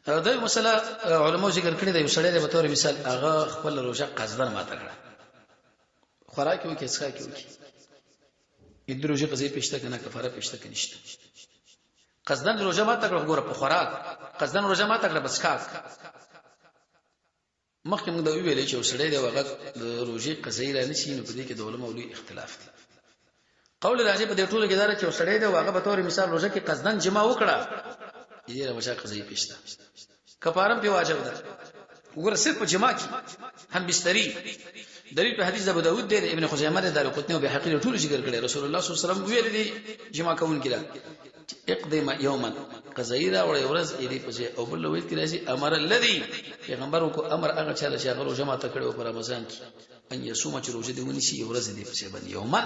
دا یو مسله علماو ذکر کړې ده. یو سړی دی، به تور مثال هغه خپل روزه قصدن ماته کړه، خوراک وکړي، څښاک وکړي، د روزه قضیه پېشته کنه، کفاره پېشته کنه؟ نشته. قصدن روزه ماته کړه، ګوره، په خوراک قصدن روزه ماته کړه، بس کاک. مخکې موږ دا ویلې چې وسړی دی، هغه د روزي قضیه را نشي، نو په دې کې د علماو لوی اختلاف دی. قول راځي په دې ټولو کې دا چې وسړی دی، هغه به تور مثال روزه کې قصدن جما وکړه، دې روزه قضیه پېشته، کفاره په واجب ده. وګوره، صرف په جما کې هم بستری. دلیل په حدیث د ابو داود دی، ابن خزیمه دی، دارقطنی او بیهقي ټول ذکر کړي. رسول الله صلی الله علیه وسلم ویل دي جما کوون کړه، اقدم یوما، قضایی را وړي ورځ دې پسې. او بل ویل کې راځي، امر الذي، پیغمبر کو امر هغه چاله چې هغه روزه ماته کړو په رمضان کې، ان یصوم، چې روزه دې ونیسي ورځ دې پسې باندې یوما.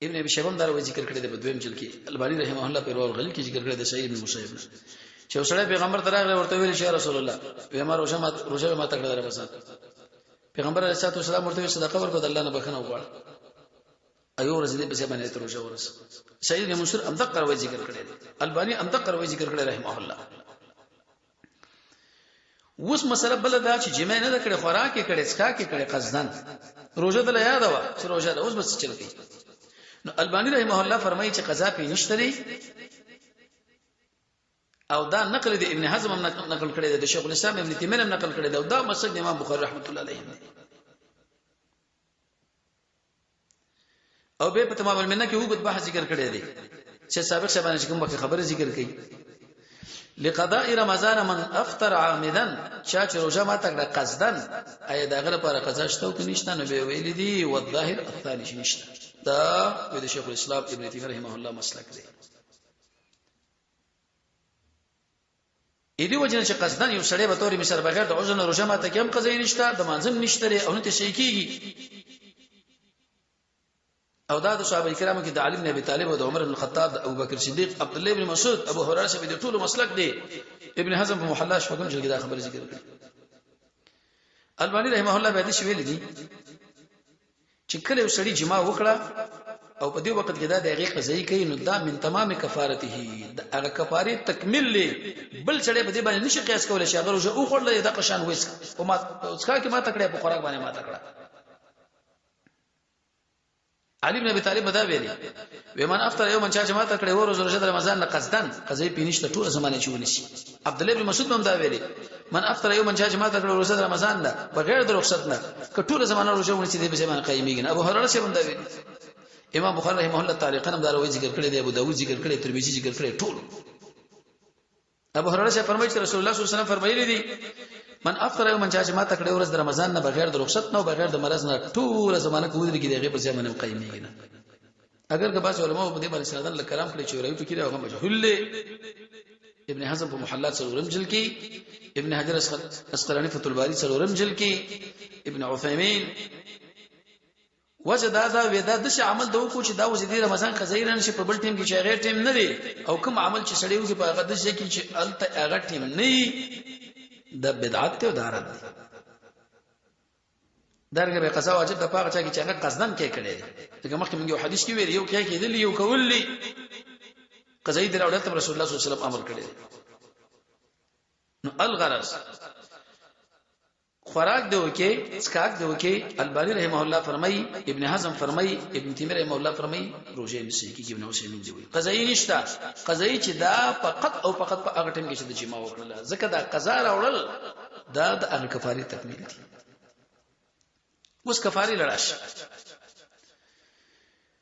ابن ابي شيبه دا روایت ذکر کړی دی په دویم جلد کې. الباني رحمه الله په رواه الغلیل کې ذکر کړی دی سعید بن مسیب چې وسړی پیغمبر ته راغلی، ورته ویل چې رسول الله، وې ما روزه ما تکړه رمضان. پیغمبر علیه الصلاه والسلام ورته صدقه ورکړه، الله نه بخنه وغواړه، ایو ورځ دې په باندې روزه ورس. سعید بن منصور هم دغه روایت ذکر کړی دی، الباني هم دغه روایت ذکر کړی رحمه الله. اوس مسله بل دا چې جمع نه کړي، خوراک یې کړي، څکا کې کړي، قصدن روزه د یاد وا چې روزه ده، اوس بس چل کوي. نو البانی رحمه الله فرمایي چې قضا پې نشته دی، او دا نقل دی، ابن حزم هم نقل کړی دی، د شیخ الاسلام ابن تیمیه هم نقل کړی دی، او دا مسلک د امام بخاری رحمت الله علیه دی. او به په تمام المنه کې وګد بحث ذکر کړی دی چې سابق شبانه چې کوم وخت خبره ذکر کړي، لقضاء رمضان من افطر عامدا، چا چې روزه ما تکړه قصدن، ایا دا غره پر قضا شته او نشته؟ نو به ویل دي والظاهر الثاني نشته. دا د شیخ الاسلام ابن تیمیه رحمه الله مسلک دی. اې وجنه چې قصدن یو سړی به تورې مثال بغیر د عذر نه روزه ماته کوم، قضا نشته، د مانځم نشته او نه ته شي کیږي. او دا د صحابه کرامو کې د علي بن ابي طالب او د عمر بن الخطاب، د ابوبکر صدیق، عبد الله بن مسعود، ابو هريره سره د ټولو مسلک دی. ابن حزم په محلا شپږم جلد کې دا خبره ذکر کړې. الباني رحمه الله به دې ویل دي چې کله یو سړي جما وکړه او په دې وخت کې دا د هغې قضایي کوي، نو دا من تمام کفارته، د هغه کفاره تکمیل لري. بل سړی په دې باندې نشي قیاس کولای چې هغه روزه وخوړله، دا قشان وېس او ما څخه کې ما تکړه په خوراک باندې ما تکړه. علي بن ابي طالب دا ویلي وی، من افطر یوما، چا چې ما تکړه ورځ روزه د رمضان نه قصدن، قضیه پینشته، ټول زمانه چې ونیسي. عبد الله بن مسعود هم دا ویلي، من افطر یوما، چا چې ما تکړه روزه د رمضان نه بغیر د رخصت نه، که ټول زمانه روزه ونیسي، دې به زمانه قایمیږي. ابو هريره صاحب هم دا ویلي. امام بخاری رحمه الله تعالی قنم دا روایت ذکر کړی دی، ابو داود ذکر کړی، ترمذی ذکر کړی ټول. ابو هريره صاحب فرمایي چې رسول الله صلی الله علیه وسلم فرمایلی دي، من افطر یوما، چا چې ما تکړه ورځ د رمضان نه بغیر د رخصت نه بغیر د مرض نه، ټول زمانه کې ودرېږي، دغه په ځای قایمیږي نه. اگر که بعض علماء په دې باندې سندن له کلام کړی چې راوی پکې هغه مجهول دی. ابن حزم په محلات څلورم جلد کې، ابن حجر عسقلاني فتح الباري څلورم جلد کې، ابن عثیمین. وجه دا دا وې دا د عمل د وکړو چې دا اوس د رمضان قضایي رانه شي په بل ټیم کې چې هغه ټیم نه دی، او کوم عمل چې سړی وکړي په هغه د شي کې چې الته هغه ټیم نه د بدعت ته او دارت دی. دارنګه به قضا واجب د پاغه چا کې چې هغه قصدن کې کړي، لکه مخکې موږ یو حدیث کې ویل، یو کې کېدل، یو کول، قضایي دراوړل ته رسول الله صلی الله علیه وسلم امر کړی. نو الغرض، خوراک دی وکي، څکاک دی وکي، الباني رحمه الله فرمای، ابن حزم فرمای، ابن تیمیه رحمه الله فرمای، روزه نشي کیږي. ابن عثیمین دی وی قضایي نشته. قضایي چې دا فقط او فقط په هغه ټیم کې چې د جما وکړل، ځکه دا قضا راوړل دا د هغه کفاره تکمیل دي. اوس کفاره لړاش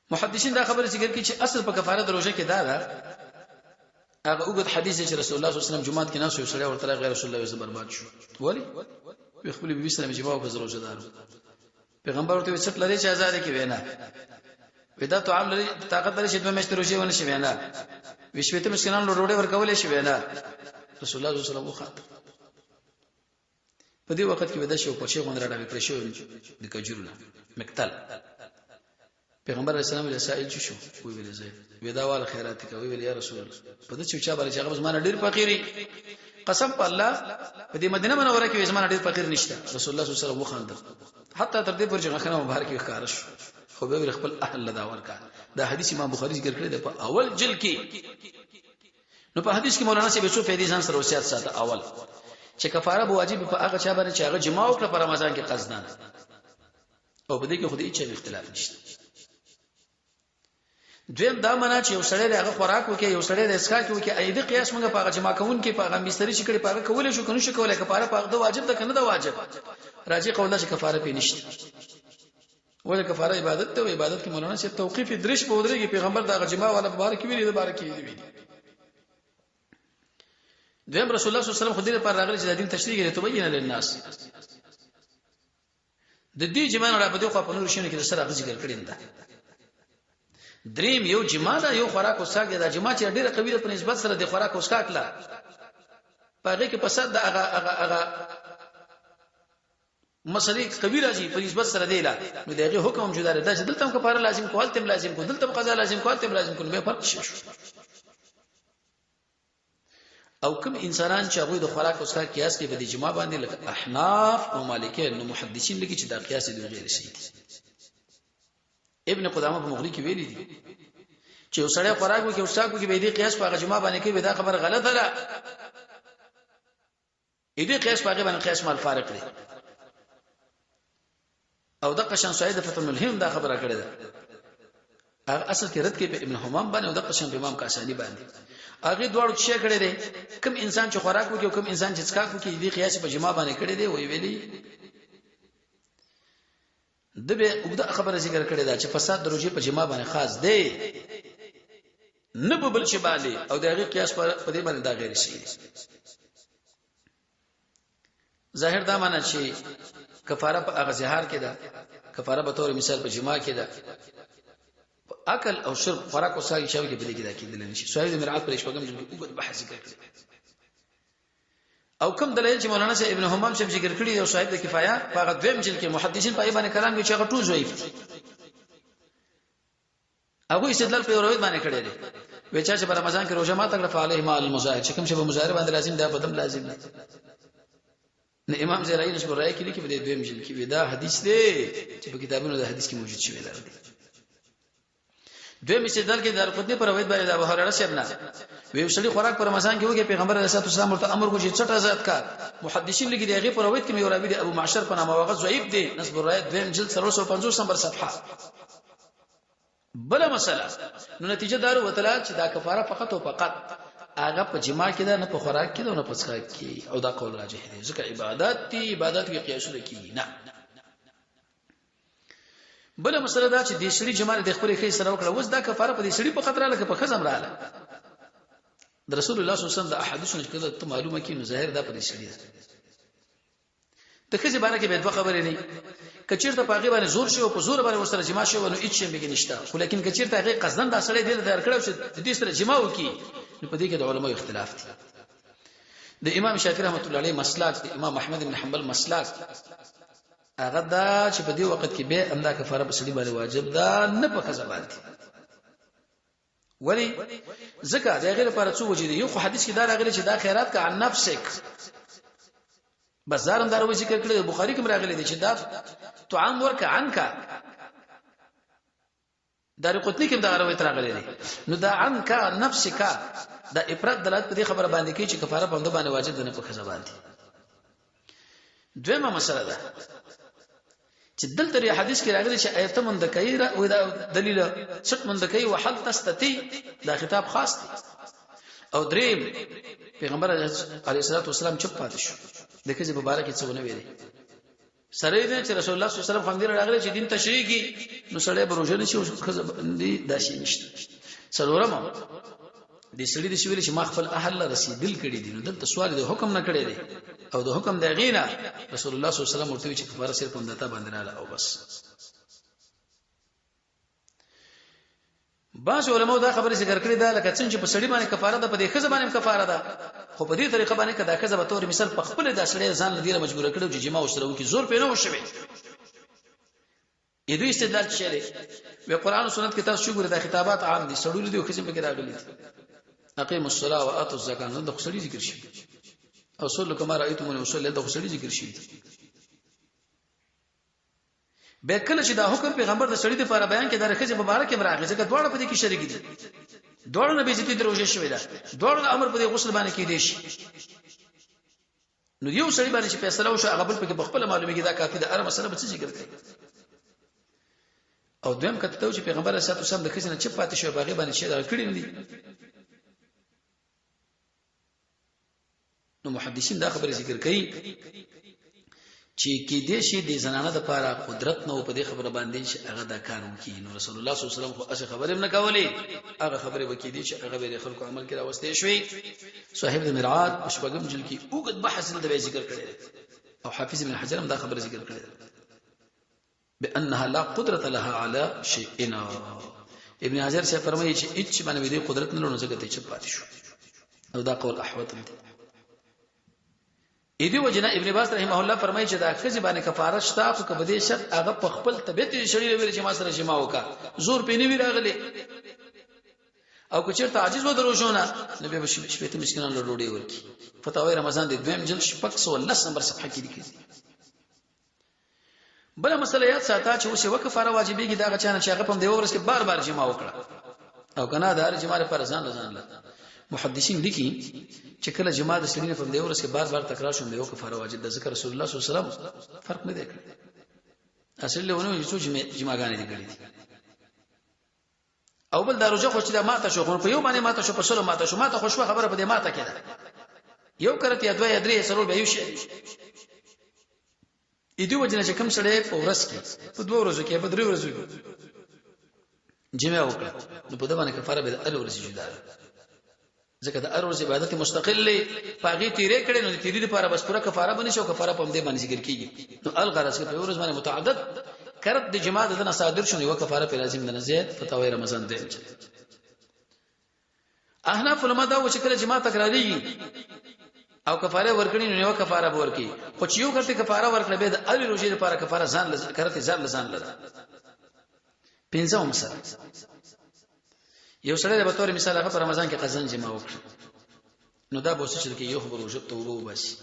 محدثین دا خبره ذکر کوي چې اصل په کفاره د روزه کې دا ده، هغه وګد حدیث چې رسول الله صلی الله علیه وسلم جمعات کې ناس یو سړی ورته غیر رسول الله برباد شو، ولی وی خپل بیبي سره جما وکړه، روزه دار. پیغمبر ورته څټ لري چې آزاد کې وینا ودا طعام لري، طاقت لري چې 2 میاشتې روزه ونه شي وینا، وی شپته مسکینانو ډوډۍ ورکولې شي وینا. رسول الله صلی الله علیه وسلم وخاته. په دې وخت کې ودا شو په شی غوندره ډبې کړې شو د کجورو نه مقتل. پیغمبر علیه السلام له سائل چې شو، وی ویل زه ودا وال خیرات کوي. ویل یا رسول الله، په دې چې چا باندې چې هغه زمانه ډیر فقيري، قسم په الله، په دې مدینه منوره کې زمانه ډیر فقیر نشته. رسول الله صلی الله علیه وسلم وخاندل حتی تر دې پورې چې غاښونه مبارک ښکار شو، خو به خپل اهل له دا ورکا. دا حدیث امام بخاری ذکر کړی دی په اول جلد کې. نو په حدیث کې مولانا صاحب څو فائدې ځان سره وصیت ساته. اول چې کفاره به واجب په هغه چا باندې چې هغه جما وکړه په رمضان کې قصدان، او په دې کې خو دې هیڅ اختلاف نشته. دویم دا معنا چې یو سړی هغه خوراک وکړي، یو سړی د اسکاک وکړي، اې دې قیاس موږ په هغه جما کون کې په هغه مستری چې کړي په هغه کولای شو کنه شو کولای، کفاره په هغه واجب ده کنه ده واجب؟ راځي قول چې کفاره پې نشته. ولې کفاره عبادت ته، عبادت کې مولانا چې توقیف درش په ودرېږي. پیغمبر دا جما والا مبارک ویلي، د بارک ویلي. دویم رسول الله صلی الله علیه وسلم خو دې لپاره راغلی چې د دین تشریح کوي، تبین للناس. د دې جما نه را په دې خو په نور شینو کې د سره ذکر کړی ده. دریم یو جما ده، یو خوراک او څښاک ده. جما چې ډیره قوي ده په نسبت سره د خوراک او څښاک لا پاغه کې فساد د هغه هغه هغه مسلې قوي راځي په نسبت سره دی لا، نو دغه حکم هم جدا دی چې دلته هم کفاره لازم کوال تم لازم کو، دلته هم قضا لازم کوال تم لازم کو، به فرق شي. او کوم انسانان چې هغه د خوراک او څښاک قیاس کوي په دې جما باندې لکه احناف او مالکیان، نو محدثین لیکي چې دا قیاس دی غیر صحیح دی. ابن قدامه په مغنی کې ویلي دي چې یو سړی خوراک وکړي او څښاک وکړي به دې قیاس په هغه جما باندې کوي، دا خبره غلطه ده. دې قیاس په هغه باندې قیاس مال فارق دی. او دغه شان سعید فتح الملهم دا خبره کړې ده. هغه اصل کې رد کې په ابن همام باندې او دغه شان په امام کاسانی باندې. هغه دواړو چې کړي دي، کوم انسان چې خوراک وکړي او کوم انسان چې څکاک وکړي، دې قیاس په جما باندې کړي دي. وی ویلي د به وګړه خبره ذکر کړې ده چې فساد د روزي په جما باندې خاص دی، نه په بل شي باندې، او د هغه قیاس په دې باندې دا غیر شي. ظاهر دا معنی چې کفاره په هغه زهار کې ده، کفاره به تور مثال په جما کې ده، په اکل او شرب خوراک او ساګي شاو کې بلې کې دا کېدل نشي. صاحب مرعات پر شپږم جلد کې وګد بحث ذکر کړی. او کوم دلایل چې مولانا صاحب ابن همام صاحب ذکر کړی او صاحب د کفایه په هغه دویم جلد کې، محدثین په باندې کلام کوي چې هغه ټول ضعیف دي. هغه استدلال په روایت باندې کړی دی، وی چا چې په رمضان کې روزه ماته کړه فعليه ما المظاهر، چې کوم چې په مظاهره باندې لازم ده په دم لازم ده. نو امام زرعی نسب الرای کې لیکي په دې دویم جلد کې دا حدیث دی چې په کتابونو د حدیث کې موجود شوی دی. دویم استدلال کې د قطنی پر روایت باندې د ابو هريره صاحب نه وی سړي خوراک پر رمضان کې وګي، پیغمبر علیه الصلاه والسلام ورته امر کو چې څټه آزاد کا. محدثین لیکي دی هغه پر روایت کې یو راوی دی ابو معشر په نامه، هغه ضعیف دی. نسب الرای دویم جلد 350 نمبر صفحه. بل مسله نو نتیجه دار وتلا چې دا کفاره فقط او فقط هغه په جما کې ده، نه په خوراک کې ده، نه په څښاک کې، او دا قول راجح دی ځکه عبادت دی، عبادت کې قیاسونه کیږي نه. بل مسله دا چې د سړي جما د خپل خې سره وکړه، اوس دا کفاره په دې سړي په خطر لکه په خزم رااله. د رسول الله صلی الله علیه وسلم د احادیثو نه کله ته معلومه کی، نو ظاهر دا په دې سړي ده. د ښځې باره کې به دوه خبرې دي. کچیرته په هغه باندې زور شي او په زور باندې ورسره جما شي نو هیڅ شی به نشته، خو لیکن کچیرته هغه قصدن دا سړی دې تیار کړو چې د دې سره جما وکړي، نو په دې کې د علماو اختلاف دی. د امام شافعي رحمت الله علیه مسلک، د امام احمد بن حنبل مسلک هغه دا چې په دې وخت کې به امدا کفاره په سړي باندې واجب ده، نه په ښځه باندې. ولی ځکه د هغې لپاره څو وجې دي. یو خو حدیث کې دا راغلی چې دا خیرات کا عن نفسک، بازار هم دا روي ذکر کړی، بخاری کې راغلی دی چې دا طعام ورکه عنک، دار قطنی کې دا روایت راغلی دی. نو دا عنک نفسک دا افراد دلالت په دې خبره باندې کوي چې کفاره په باندې واجب ده، نه په خزه باندې. دویمه مسله ده چې دلته لري حدیث کې راغلي چې ایت مند کوي را او دا دلیل څټ مند کوي وحل تستتی، دا خطاب خاص دی. او دریم پیغمبر علیه الصلاۃ والسلام چپ پاتې شو، د کزې مبارک څه ونه ویلي. سره دې چې رسول الله صلی الله علیه وسلم خندیر راغلی چې دین تشریح کی، نو سړی بروژه نشي او خزه دې داسې نشته. څلورم د سړي د ویل چې ما خپل اهل له رسیدل کړي دي، نو دلته سوال د حکم نه کړی دی، او د حکم د غینا رسول الله صلی الله علیه وسلم ورته چې کفاره صرف هم دتا باندې رااله او بس. بعض علماء دا خبره ذکر کړې ده لکه څنګه چې په سړي باندې کفاره ده، په دې ښځه باندې کفاره ده، خو په دې طریقه باندې کدا ښځه به تور مثال په خپل د سړي ځان لدیره مجبور کړو چې جما وسره وکي، زور په نه وشوي. دوی استدلال څه دی؟ وی قران او سنت کې تاسو شګور دا خطابات عام دي، سړول دي او ښځې پکې راغلي دي. اقیم الصلاه واتوا الزکات نو د خسړي ذکر شي، او صلوا کما رايتموني اصلي د خسړي ذکر شي. به کله چې دا حکم پیغمبر د سړي لپاره بیان کې د ښځې مبارک راغی، ځکه دواړه په دې کې شریک دي. دواړو نه بیزتی دروژه شوې ده، دواړو نه امر په دې غسل باندې کې دی شي. نو یو سړي باندې چې فیصله وشو هغه بل پکې په خپل معلومیږي، دا کافي ده. هر مسله به څه ذکر کوي. او دویم کته ته چې پیغمبر صلی الله علیه وسلم د ښځې نه چپ پاتې شو، باغې باندې چې دا کړی نه دي. نو محدثین دا خبره ذکر کوي چې کې دې شي د زنانه د پاره قدرت نه په دې خبره باندې چې هغه دا کار وکړي. نو رسول الله صلی الله علیه وسلم خو اسه خبره نه کولې، هغه خبره وکړي دي چې هغه به خلکو عمل کې راوستي شوی. صاحب د مرعات شپږم جلد کې اوږد بحث دلته ذکر کړی او حافظ ابن حجر هم دا خبره ذکر کړې ده بانها لا قدرت لها على شيء. ابن حجر صاحب فرمایي چې هیڅ باندې دې قدرت نه لرو، ځکه ته چپ پاتې شو، او دا قول احوط دی. اې دی وجنه ابن باز رحمه الله فرمایي چې دا خزي باندې کفاره شته، خو کبه دې شرط هغه په خپل طبيعت یې شړې ویل چې ما سره جما وکا، زور پې نه وی راغلی، او که چیرته عاجز و دروژونه نو به شپېته مسکینان له ډوډۍ ورکي. فتاوی رمضان د دویم جلد 610 نمبر صفحه کې لیکلي. بل مسله یاد ساته چې اوس یو کفاره واجبېږي دا غچانه چې هغه په دې ورځ کې بار بار جما وکړه او کنه د هر جما لپاره ځان ځان له. محدثین لیکي چې کله جما د سړي په دې ورځ کې بار بار تکرار شو یو کفاره واجب ده، ذکر رسول الله صلی الله علیه وسلم فرق نه دی کړی. اصل له ونه چې جماګانې دي کړې دي. او بل دا روزه خو چې دا ماته شو، خو په یو باندې ماته شو، په سلو ماته شو، ماته خوشوه خبره په دې ماته کې ده. یو کرت یا دوه یا درې سلو به یو شي. اې دی وجنه چې کوم سړی په ورځ کې، په دوه ورځو کې، په درې ورځو کې جمع وکړه، نو په دې باندې کفاره به د ال ورځې جدا ده، ځکه د هر ورځ عبادت مستقل دی. پاغي تیرې کړي نو تیری لپاره بس پوره کفاره بنې شو، کفاره په دې باندې ذکر کیږي. نو الغرض کې په ورځ باندې متعدد کرت د جماع د نه صادر شو، یو کفاره په لازم نه زیات. فتاوی رمضان دی. احناف علماء دا و چې کله جماع تکراریږي او کفاره ورکړي نو یو کفاره به ورکړي، خو چې یو کرته کفاره ورکړي به د ال روزي لپاره کفاره ځان کرته ځان ځان لره. پنځم مسله، یو سړی به تور مثال هغه په رمضان کې قزن جما وکړي، نو دا به څه چې یو خبر وجب توبه وباسي،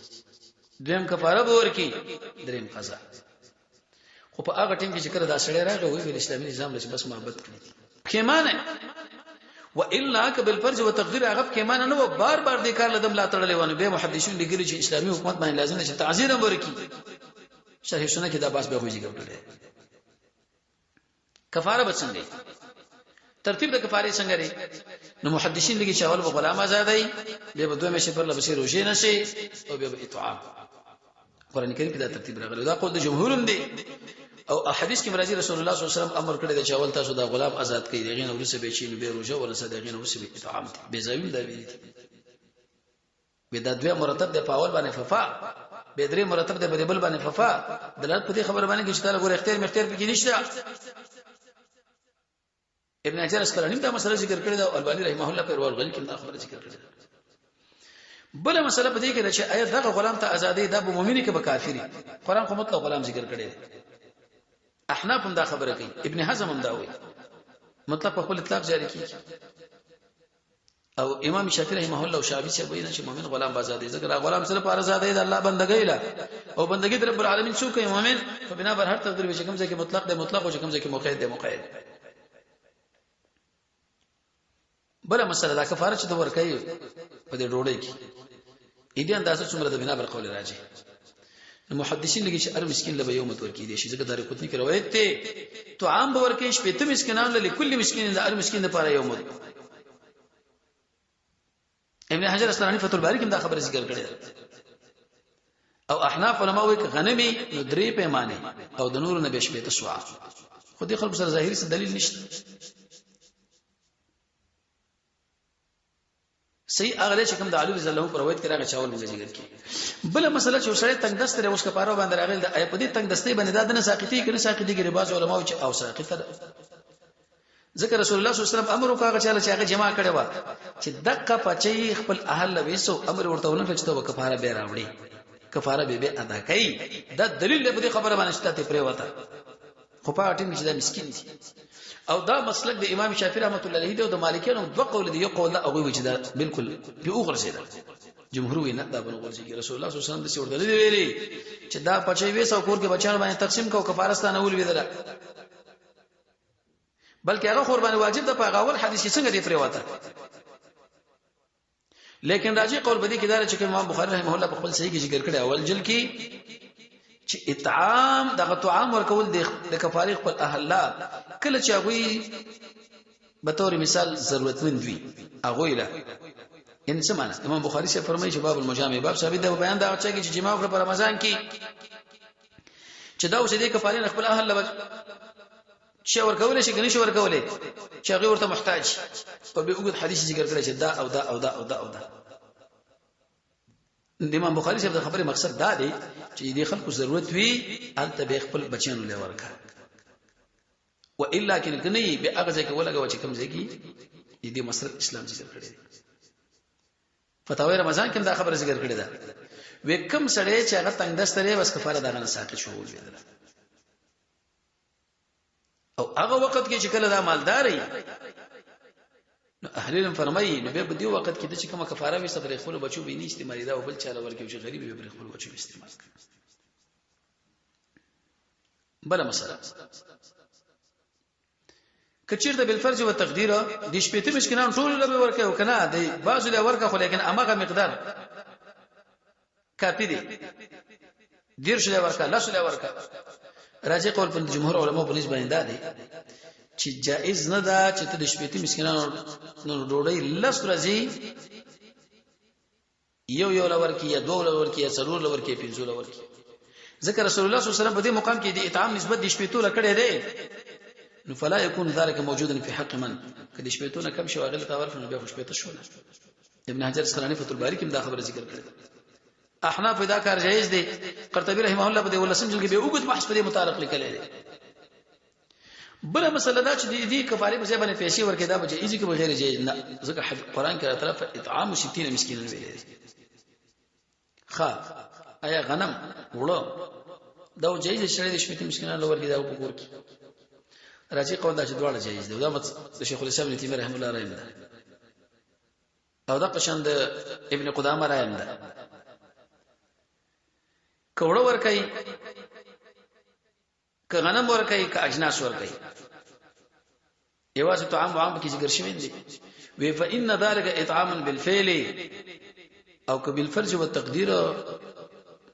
دویم کفاره به ورکړي، دریم قضا. خو په هغه ټیم کې چې کله دا سړی راغی وی ویل اسلامي نظام له بس محبت کړی پښیمانه و الا ک بالفرض وتقدیر هغه پښیمانه نه و، بار بار دې کار لدم لا تړلې ونه. به محدثین لیکلي چې اسلامي حکومت باندې لازم ده چې تعزیر هم ورکړي. شرح سنت کې دا باس به ذکر کړی. کفاره به څنګه، ترتیب د کفاره څنګه دی؟ نو محدثین لیکي چې اول به غلام آزادای، بیا به دوه میاشتې پر لبسې روزې نشي، او بیا به اطعام. قران کریم کې دا ترتیب راغلی، دا قول د جمهور هم دی. او احادیث کې مرضی رسول الله صلی الله علیه وسلم امر کړی دی چې اول تاسو دا غلام آزاد کړئ، دغه نو ورسې به چې نو به روزه ورسې، دغه نو ورسې به اطعام دی. به زویم دا ویل دي به دا دوه مرتب دی په اول باندې ففا، به درې مرتب دی په بل باندې ففا. دلالت په دې خبره باندې چې تعالی ګور اختیار مختیار پکې نشته. ابن حجر عسقلاني دا مسله ذکر کړې ده او الباني رحمه الله په روال غلی کې دا خبره ذکر کړې ده. بل مسله په دې کې ده چې آیا دغه غلام ته ازادي ده به مؤمن کې به کافری؟ قران خو مطلق غلام ذکر کړی دی. احناف هم دا خبره کوي، ابن حزم هم دا وایي، مطلق په خپل اطلاق جاری کیږي. او امام شافعي رحمه الله او شافعي صاحب وایي چې مؤمن غلام آزاد دی، ځکه غلام سره پر آزاد دی د الله بندګۍ له او بندګۍ د رب العالمین څوک کوي؟ مؤمن. په بنا بر هر تقدیر چې کوم ځای کې مطلق دی مطلق، او چې کوم ځای کې مقید دی مقید. بل مسله دا کفاره چې د ورکوي په دې ډوډۍ کې دې اندازه څومره د بنا بر قول راځي؟ نو محدثین لګي چې هر مسکین له یو مت ورکی دي شي، ځکه دار قطنی کې روایت ته تو عام به ورکی شپېته مسکینان له کل مسکین د هر مسکین لپاره یو مت. ابن حجر عسقلاني فتح الباري کې دا خبره ذکر کړې ده. او احناف علما وایي که غنمي نو درې پیمانه او د نورو نه به شپېته سوا، خو دې خلکو سره ظاهري څه دلیل نشته. صحیح هغه چې کوم د علي رضی الله پر روایت کې راغی چې اول موږ ذکر کړي. بل مسله چې سړی تنگ دست لري، اوس کفاره باندې راغلی د په دې تنگ دستي باندې دا د نه ساقطي کې نه ساقطي کې؟ بعض علما چې او ساقطه ده، ځکه رسول الله صلی الله علیه وسلم امر وکړ چې هغه جما کړي و چې دقه پچي خپل اهل لويسو، امر ورته ونه چې ته کفاره به راوړي، کفاره به به ادا کوي. دا دلیل دی په دې خبره باندې چې ته پرې وته، خو په ټیم کې دا مسکین دي. او دا مسلک د امام شافعي رحمت الله علیه دی او د مالکیانو دوه قول دی. یو قول دا هغه چې دا بالکل به وغورځیدل، جمهور وی نه دا بل غورځي. رسول الله صلی الله علیه وسلم د څه ورته دی ویلي چې دا پچې وېس او کور کې بچانو باندې تقسیم کو، کفاره ستانه ول ویدله، بلکې هغه قرباني واجب ده. په هغه اول حدیث کې څنګه دی پرې وته؟ لیکن راجی قول په دې کې دا چې امام بخاری رحمه الله په خپل صحیح کې ذکر کړی اول جلد کې چې اطعام دغه طعام ورکول د کفاره خپل اهل لا کله چې هغه به تور مثال ضرورتمند وي هغه له ان څه معنا؟ امام بخاری سے فرمایي چې باب المجامع، باب ثابت ده بیان دا چې جماع وکړه په رمضان کې، چې دا اوس دې کفاره خپل اهل له چې ورکول شي کني شي ورکولې چې هغه ورته محتاج. او به وګد حدیث ذکر کړی چې دا او دا او دا او دا او دا. د امام بخاری صاحب د خبرې مقصد دا دی چې دې خلکو ضرورت وي، هلته به خپل بچیانو له ورکا، و الا کنه کني به هغه ځای کې ولګو چې کوم ځای کې دې مسله اسلام ذکر کړی. فتاوی رمضان کې دا خبره ذکر کړې ده، وې کم سړی چې هغه تنگ دست لري، بس کفاره دغه نه ساقط شو ولوېدله. او هغه وخت کې چې کله دا مالداري، نو اهل علم فرمایي، نو به په دې وخت کې د چې کومه کفاره وي پر خپل بچو به نه استعمالي دا، او بل چاله ورکوي چې غریب به پر خپل بچو استعمال کوي. بل مسله، کچیر د بالفرض او تقدیر د شپېته مسکینان ټول له ورکه او کنه د بعضو له ورکه، خو لیکن امغه مقدار کافی دی، 30 له ورکه، 10 له ورکه. راځي قول په جمهور علماء په نسبت باندې دا دی چې جائز نه ده چې ته د شپېته مسکینانو نو ډوډۍ 10 ورځې یو یو لور کې یا دوه لور کې یا څلور لور کې، پنځو لور کې، ځکه رسول الله صلی الله علیه وسلم په دې مقام کې د اطعام نسبت د شپېتو لکړې دی، نو فلا يكون ذلك موجودا في حق من کله شپېتو نه کم شو هغه ته ورکړ، نو بیا خو شپېته شو. ابن حجر عسقلاني فتح الباري کې دا خبره ذکر کړې. احناف دا کار جایز دی. قرطبي رحمه الله په دې ولسم جلد کې به وګد بحث په دې متعلق لیکلی دی. بل مسله دا چې د دې کفاره په ځای باندې پیسې ورکې، دا به جایز کې بغیر جایز نه، ځکه قرآن کې راته اطعام 60 مسکینن ویل دي. ښا آیا غنم وړو دا جایز شړې د شپږ مسکینان لور کې دا په کور کې؟ راځي قول دا چې دواړه جایز دي. دا د شیخ الاسلام ابن تیمیه رحم الله رحم ده، او دا قشان د ابن قدامه رایم ده. کوړه ور کوي که غنم ور کوي که اجناس ور کوي، یوازې طعام عام کې ذکر شوی دی. وی فإن ذلك اطعام بالفعل او که بالفرض والتقدير،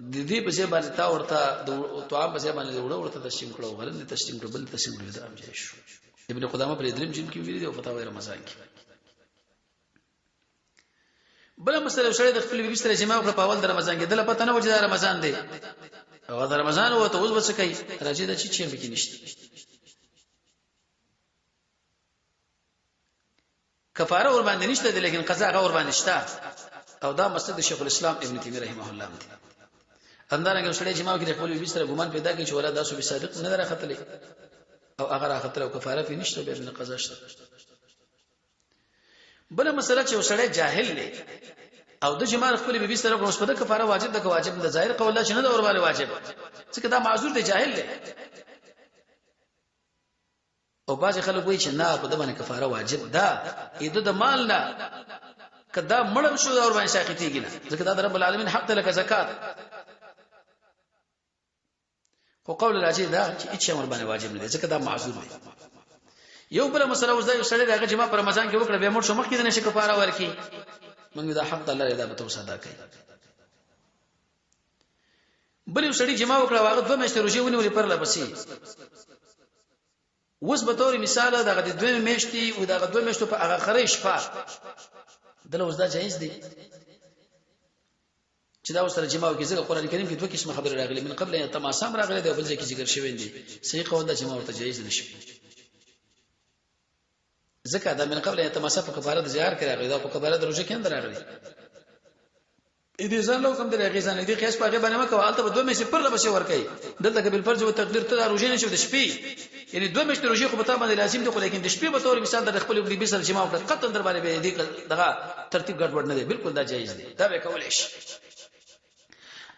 د دې په ځای باندې تا ورته د طعام په ځای باندې وړه ورته تسلیم کړو، غنم تسلیم کړو، بل تسلیم کړو، دا هم جایز شو. ابن قدامه پر دریم جلد کې ویلي دی او فتاوی رمضان کې. بل مسله، سره د خپل بیبي سره جماع وکړه په اول د رمضان کې، دله پته نه و چې دا رمضان دی او دا رمضان و، ته اوس بس کوي؟ راځي دا چې چې به کې نشته، کفاره ور باندې نشته دی، لیکن قضا هغه ور باندې شته، او دا مسله د شیخ الاسلام ابن تیمیه رحمه الله دی. همدارنګه سړی جماع کې د خپل بیبي سره ګمان پیدا کړي چې ولا داسو به صادق نه راختلې، او هغه راختل، او کفاره پې نشته، به نه قضا شته. بل مسله چې وسړی جاهل دی او د جماع خپل بیبي سره اوس په کفاره واجب ده که واجب ده؟ ظاهر قول چې نه ده ور باندې واجب، ځکه دا معذور دی، جاهل دی. او بعض خلک وایي چې نه، په دمنه کفاره واجب ده، اې د مال نه کدا مړم شو دا ور باندې ساقطیږي نه، ځکه دا د رب العالمین حق دی لکه زکات. خو قول راځي دا چې هیڅ امر باندې واجب نه دی، ځکه دا معذور دی. یو بل مسله، اوس دا یو سړی دغه جما پر رمضان کې وکړه، به مړ شو، مخکې نه شي کفاره ورکي، موږ دا حق الله دا به توسه ادا کوي. بل یو سړی جما وکړه، هغه دوه میاشتې روزه ونیولې پر لپسې. اوس به تور مثال دغه د دوه میاشتې او دغه دوه میاشتو په هغه خرې شپه دله، اوس دا جایز دی چې دا سره جما وکړي؟ ځکه قران کریم کې دوه قسمه خبره راغلي، من قبل ان تماسام راغلي دی، بل ځای کې ذکر شوی دی. صحیح قول دا چې ما ورته جایز نشي، ځکه دا من قبل ان تماسا په کفاره د زیار کې راغلي، دا په کفاره د روزه کې هم راغلي. اې دې ځان لو کوم درې غي ځان دې قیاس پاګه باندې مکه، والته به دوه میاشتې پر لبسې ور کوي. دلته کې بل فرض او تقدیر ته روزه نشو د شپې، یعنی دوه میاشتې روزه خو به تا باندې لازم دي، خو لیکن د شپې به تور مثال د خپل بي سره جما وکړه، قطن در باندې به دې دغه ترتیب ګډوډ نه دی، بالکل دا جایز دی، دا به کولای شي.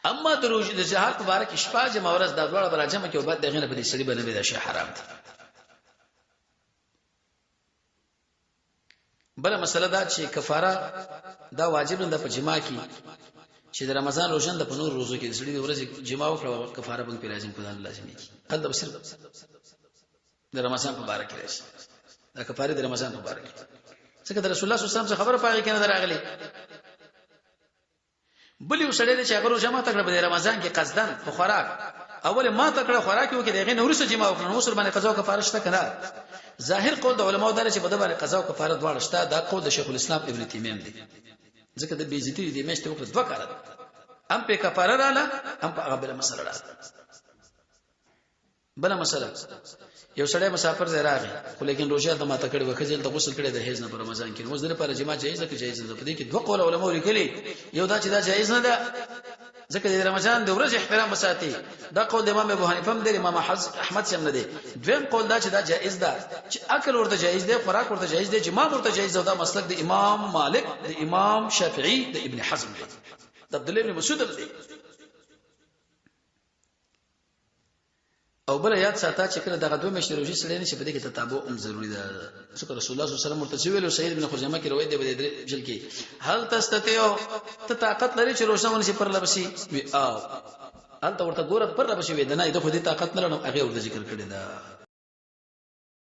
اما د روزه د جهاد په باره کې شپه جمع ورځ دا دواړه برا جمع کې او بعد دغه نه په دې سړي باندې دا شی حرام دی. بل مسله دا چې کفاره دا واجب نه ده په جما کې چې د رمضان روزه ده، په نور روزو کې سړي د ورځې جما وکړه، کفاره به په لازم کړه لازمي کی، هلته صرف د رمضان په باره کې راځي دا کفاره د رمضان په باره کې، ځکه د رسول الله صلی الله علیه وسلم خبره پاره کې نه راغلي. بل یو سړی دی چې هغه روزه ماته کړه په رمضان کې قصدن په خوراک اول ما ته کړه خوراک وکړي دغه نور څه جما وکړه نو سر باندې قضا او کفاره شته کنه؟ ظاهر قول د علماو دا چې په دغه باندې قضا او کفاره دواړه شته. دا قول د شیخ الاسلام ابن تیمیه دی، ځکه د بیزتی دی میشته وکړه دوه کار، هم په کفاره رااله هم په هغه بل مسله رااله. بل مسله، یو سړی مسافر دی راغی خو لیکن روزه د ماته کړي وخزل د غسل کړي د حیض نه په رمضان کې، نو زره پر جما جایز ده که جایز نه ده؟ په دې کې دوه قول علماء لیکلي. یو دا چې دا جایز نه ده، ځکه د رمضان د ورځې احترام وساتي. دا قول د امام ابو حنیفه هم دی، امام احمد سم نه دی. دویم قول دا چې دا جایز ده، چې اکل ورته جایز دی، خوراک ورته جایز دی، جما ورته جایز ده. دا مسلک د امام مالک، د امام شافعي، د ابن حزم دی، د عبد الله بن مسعود دی. او بل یاد ساته چې کله دغه دوه میاشتې روزي سړی نه چې په دې کې تتابع هم ضروری ده، ځکه رسول الله صلی الله علیه وسلم ورته ویلو، سید ابن خزیمه کې روایت دی په دې جل کې، هل تستطيع، ته طاقت لري چې روزه ونیسې پر لبسي؟ وی او هلته ورته ګوره پر لبسي وی دنه د خو دې طاقت نه لرم. هغه ورته ذکر کړی دا.